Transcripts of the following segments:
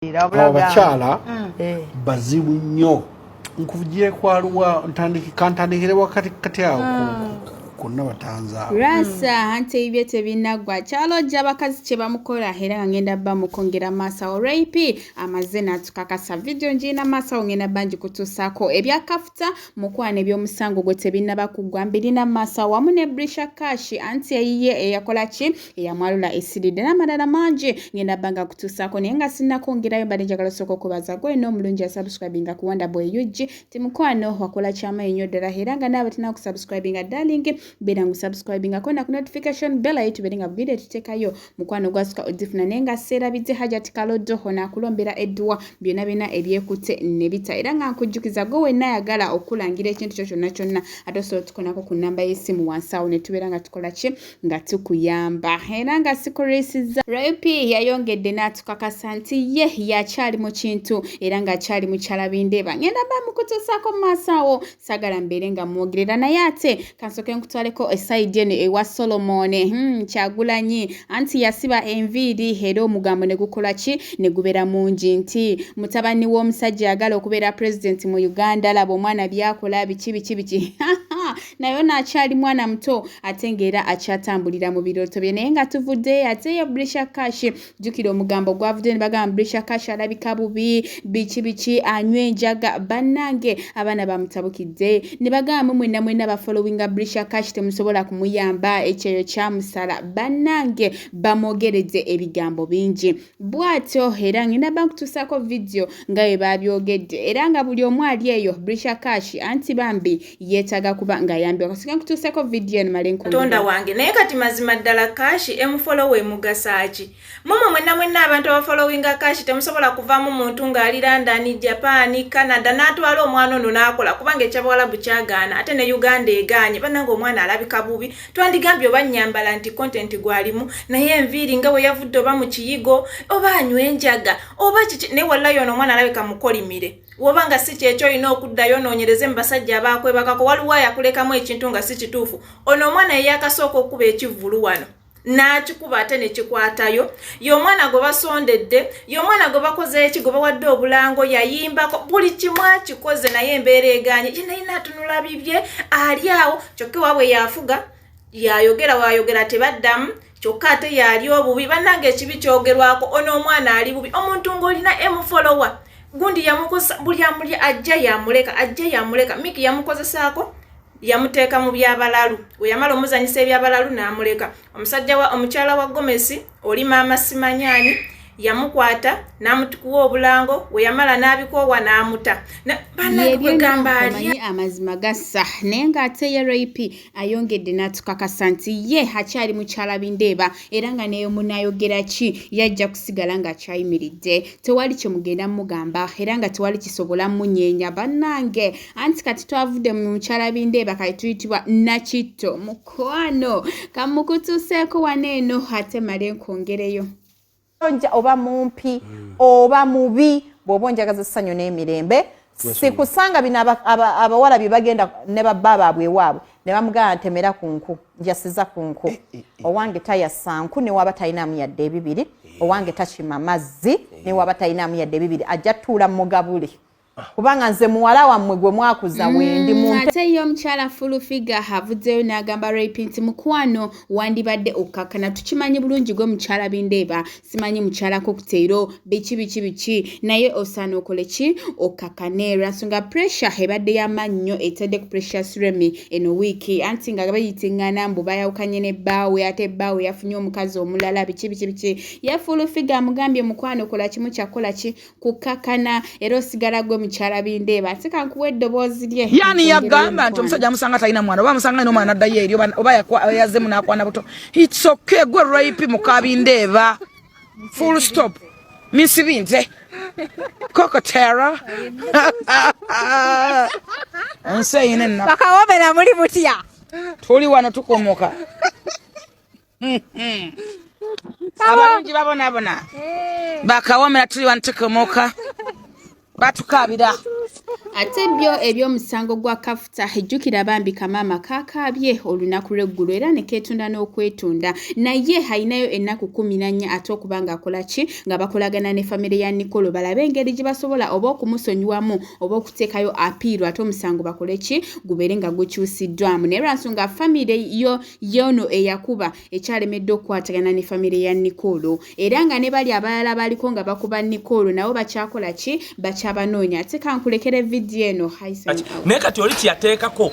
Abo abakyala bazibu nnyo. Nkuvugire kwaluwa kantandikire wakati kati awo ku Nabatanzi awo. Lwasa anti ebibye tebinaggwa kyalojja abakazi kye bamukola era nga ngenda bba mukwongera maaso awo. Ray P amaze n'atukakasa vidiyo ngirina maaso awo, ngenda bba ngikutuusaako. Ebya kafuta mukwano eby'omusango gwe tebinnaba kuggwa, mbirina maaso awo wamu ne Brisha Cash anti eyiye eyakola ki eyamwalula esiridde n'amalala mangi ngenda bba nga kutuusaako. Naye nga sinnakwongerayo, mbadde njagala osooka okubaza gwe n'omulungi asubscribinga ku Wonder Boy UG ti mukwano wakola kyamaanyi nnyo ddala, era nga naaba tena kusubscribinga, darling, beera ngu subscribingako na ku notification bell ayo tubeere nga video tuteekayo mukwano gwasuka ogifuna. Naye nga seerabidde Hajat Kaloddo ono akulombera edduwa byonna byonna ebyekutte ne bita, era nga nkujjukiza gwe wenna ayagala okulangira ekintu kyo kyonna kyonna, ate osobola otukonako ku nnamba y'essimu wansi awo ne tubeera nga tukola ki nga tukuyamba. Era nga sikurisiza, Ray P yayongedde n'atukakasa nti ye yakyali mu kintu era ng'akyali mukyala bindeeba. Ngenda ba mukutuusaako mu maaso awo, saagala mbeere nga mwogerera, naye ate kansooke nkutwaleko esayidi eno ewa Solomon Kyagulanyi anti yasiba enviiri era omugambo ne gukola ki ne gubeera mungi nti mutabani w'omusajja ayagala okubeera pulezidenti mu Uganda, laba omwana byakola biki biki biki, naye ono akyali mwana muto ate ng'era akyatambulira mu birooto bye. Naye nga tuvudde ate yo Brisha Cash, jjukira omugambo gwavudde ne bagamba Brisha Cash alabika bubi biki biki, anywa enjaga. Bannange, abaana bamutabukidde ne bagamba mwenna mwenna bafollowinga Brisha Cash temusobola kumuyamba, ekyeyo kyamusala. Bannange, bamwogeredde ebigambo bingi bw'atyo, era ngenda ba nkutuusaako vidiyo nga bwe babyogedde, era nga buli omu ali eyo Brisha Cash anti bambi yeetaaga kuba ng'ayambibwa. Kasooke nkutuuseeko vidiyo eno male. Katonda wange, naye kati mazima ddala Kashi emufollow emugasa ki? Mumwe mwenna mwenna abantu abafollowinga Kashi temusobola kuvaamu muntu ng'ali London, Japan, Canada n'atwala omwana ono n'akola, kubanga ekyabawalabu kyagaana ate ne Uganda egaanye. Bannange, omwana alabika bubi. Twandigambye oba nnyambala nti content gwalimu, naye enviiri nga bwe yavudde oba mu kiyigo oba anywa enjaga oba kiki, naye wallayi ono omwana alabika mukolimire. Woba nga si kyekyo, olina okuddayo onoonyereze mu basajja abakwebakako, waliwo ayakulekamu ekintu nga si kituufu. Ono omwana ye yakasooka okuba ekivvulu wano n'akikuba ate ne kikwatayo. Ye omwana gwe basondedde, ye omwana gwe bakoze eki, gwe bawadde obulango, yayimbako buli kimu akikoze, naye embeera eganye. Ye naye naatunula bibye ali awo, kyokka ewaabwe yafuga, yayogera wayogera tebaddamu, kyokka ate yali obubi. Bannange, ekibi kyogerwako. Ono omwana ali bubi. Omuntu ng'olina emufollower gundi yamukozesa buli amuli ajja yamuleka, ajja yamuleka. Miki yamukozesaako, yamuteeka mu byabalalu, we yamala omuzanyisa ebyabalalu n'amuleka. Omusajja wa omukyala wa Gomesi oli maama simanyaani yamukwata n'amutukuwa obulango, we yamala n'abikoowa n'amuta. Banakwegamba ali amazima gassa, naye ng'ate ye Ray P ayongedde n'atukakasa nti ye akyali mukyala bindeeba, era nga neyo munaayogera ki yajja kusigala ng'akyayimiridde, tewali kye mugenda mugamba era nga tewali kisobola munyeenya. Bannange, anti kati twavudde mu mukyala bindeeba, kati tuyitibwa Nakitto. Mukwano, kamukutuuseeko wano eno ate male nkwongereyo. Ojja oba mumpi oba mubi, bw'oba onjagaza essanyu n'emirembe, sikusanga bino abawala bye bagenda ne babba baabwe ewaabwe ne bamugamba ntemera ku nku, njasiza ku nku. Owange tayasa nku newaba talinamu yadde ebibiri. Owange takima mazzi newaba talinamu yadde ebibiri. Ajja tuula mugabule, kubanga nze muwala wammwe gwe mwakuza wendi mu. Ate ye omukyala Full Figure avuddeyo n'agamba Ray P nti mukwano wandibadde okkakkana, tukimanyi bulungi gwe mukyala bindeeba, simanyi mukyala cocktail biki biki biki, naye osaana okole ki, okkakkane, lwansonga pressure ebadde y'amaanyi nnyo etadde ku Precious Remy eno wiiki, anti nga bayitiŋŋana mbu bayawukanye ne bbaawe, ate bbaawe yafunye omukazi omulala biki biki biki. Ye Full Figure amugambye mukwano kola kimu kyakukola ki, kukkakana, era osigala gwe mukyala bindeeba. Ate kankuwa eddoboozi lye. Yani yagamba nti omusajja amusanga talina mwana oba amusanga alina omwana naddayo eri oba yazzemu n'akwana buto. It's okay, gwe Ray P mukabindeeba, full stop. Misibinze kokotera ensi eyina ennaku. Bakawomera, muli mutya? Tuli wano tukomoka. Abalungi babonabona. Bakawomera, tuli wano tukomoka, batukabira. Ate byo eby'omusango gwa Kafuta, jjukira bambi kamaama kaakaabye olunaku lw'eggulo era ne keetunda n'okwetunda, naye alinayo ennaku 14 ate okuba ng'akola ki, nga bakolagana ne famire ya Nicole balabe engeri gye basobola oba okumusonyiwamu oba okuteekayo apiiru ate omusango bakole ki, gubeere nga gukyusiddwamu. Naye lwa nsonga famire yo y'ono eyakuba ekyalemedde okukwatagana ne famire ya Nicole era nga ne bali abalala baliko nga bakuba Nicole nabo bakyakola ki, bakyabanoonya. Ate kankulekere vidiyo eno. Naye kati oli kyeyateekako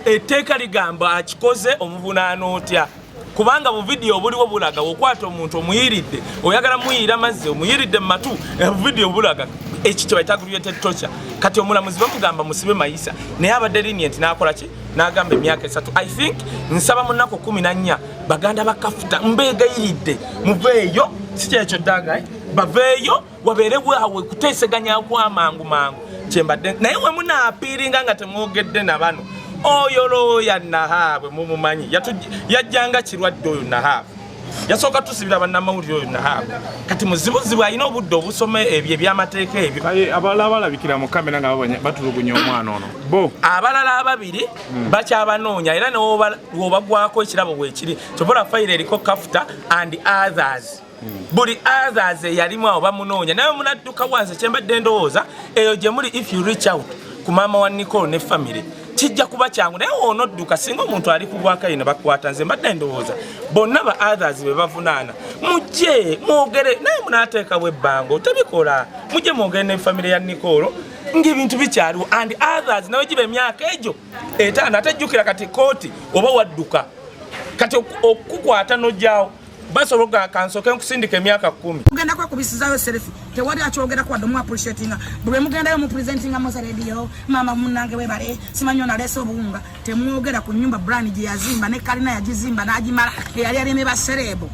etteeka ligamba akikoze omuvunaana otya, kubanga buvidiyo obuliwo bulaga okwata omuntu omuyiridde, oyagala muyiira mazzi, omuyiridde mu matu, buvidiyo bulaga ekyo kye bayita aggravated torture. Kati omulamuzi bamugamba musibe mayisa, naye abadde lenient n'akola ki, n'agamba emyaka 3. I think nsaba mu nnaku 14 baganda ba Kafuta mbeegayiridde muveeyo, si kyekyo ddanga, baveeyo wabeere bwawe kuteeseganya kwamangu mangu kyembadde naye we munaapiiringa nga temwogedde na bano. Oyo looya Nahaabwe mumumanyi, yajjanga kirwadde oyo Nahaabwe, yasooka tusibira bannamawulire oyo Nahaabwe. Kati muzibuzibu alina obudde obusoma ebyo ebyamateeka ebyo. Abalala balabikira mu kamera nga batulugunya omwana ono bo. Abalala ababiri bakyabanoonya era newobagwako ekirabo bwekiri kyobola fayiro eriko Kafuta and others. Buli others eyalimu awo bamunoonya, naye munadduka wansi. Kyembadde ndowooza eyo gye muli, if you reach out ku maama wa Nicole ne family kijja kuba kyangu, naye woonodduka singa omuntu ali ku bwakayi ne bakwata. Nze mbadde ndowooza bonna ba others be bavunaana mujje mwogere naye, munaateekawo ebbango tebikola, mujje mwogere ne family ya Nicole ng'ebintu bikyaliwo and others nawe giba emyaka egyo 5. Ate jjukira kati kooti oba wadduka kati okukwata nojjawo basobola kansooke nkusindika emyaka 10. Mugenda kwekubisizayo selfie, tewali akyogerako wadde omu appreciatinga. Bwe mugendayo mu presentinga Moze Radio, maama munnange webale, simanyi onaleese obuwunga. Temwogera ku nyumba Brian gye yazimba ne kalina yagizimba n'agimala, eyali aleme basereebo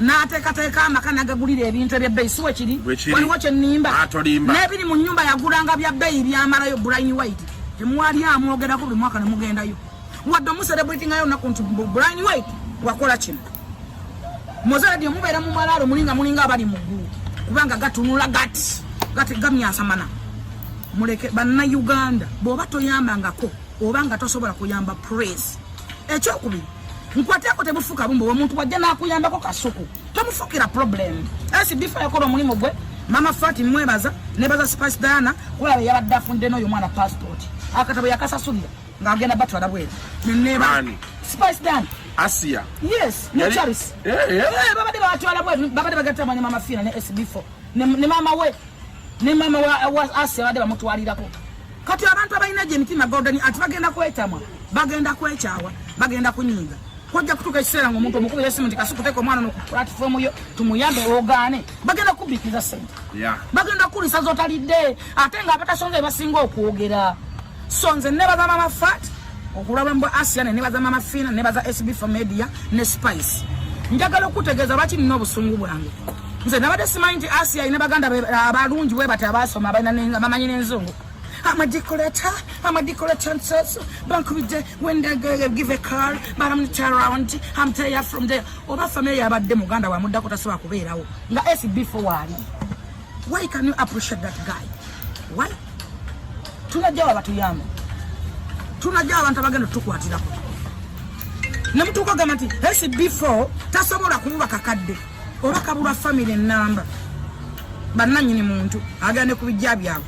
n'ateekateeka amaka n'agagulira ebintu ebyebbeeyi. Si wekiri? Waliwo kyenimba? N'ebiri mu nyumba yagulanga bya bbeeyi byamalayo. Brian White temwali amwogerako. Buli mwaka ne mugendayo wadde omucelebratingayo olunaku nti Brian White wakola kino. Moze Radio mubeera mu malaalo, mulinga mulinga abali mu ggulu kubanga gatunula gati gati gamyansamana. Muleke Bannayuganda, bw'oba toyambangako oba nga tosobola kuyamba, praise. Ekyokubiri, nkwateko tebufuka bumbo. Omuntu wajja n'akuyambako kasuku, tomufukira problem. SB4 yakola omulimu gwe. Mama Fati mwebaza, nebaza Spice Diana kulaba yabadde afundde n'oyo mwana passport, akatabo yakasasulira ng'agenda batwala bweru. Neneba Spice Diana. Asia. Yes, ne Charles. Babadde batwala bweru, babadde bagatta manya Mama Fina ne SB4 ne mama we ne mama wa Asia babadde bamutwalirako. Kati abantu abalina gye emitima golden ati bagenda kwetamwa, bagenda kwekyawa, bagenda kunyiiga. Kojja kutuuka ekiseera ng'omuntu omukubira esimu nti Kasuku, teeka omwana no ku platform yo tumuyambe, ogaane. Bagenda kukubiikiriza sente, bagenda kukulisa zotalidde, ate nga abatasonze basinga okwogera. So nze nebaza Mama Fat okulaba mbwa Asia, ne nebaza Mama Fina, nebaza SB4 Media ne Spice. Njagala okutegeeza lwaki nina obusungu bwange. Nze nabadde simanyi nti Asia alina baganda abalungi bwe bati, abasoma, bamanyi n'enzungu. I'm a decorator, I'm a decorator and so bankubidde when they give a call, but I'm not around, I'm there from there. Oba family yabadde muganda wa muddako tasobola kubeerawo nga SB4 waali. Why can you appreciate that guy? Why? Tunajjawo abatuyamba, tunajjawo abantu abagenda otukwatirako ne mutuuka ogamba nti SB4 tasobola kububa kakadde oba kabulwa family enamba bannanyini muntu agenda ne ku bijja byabwe.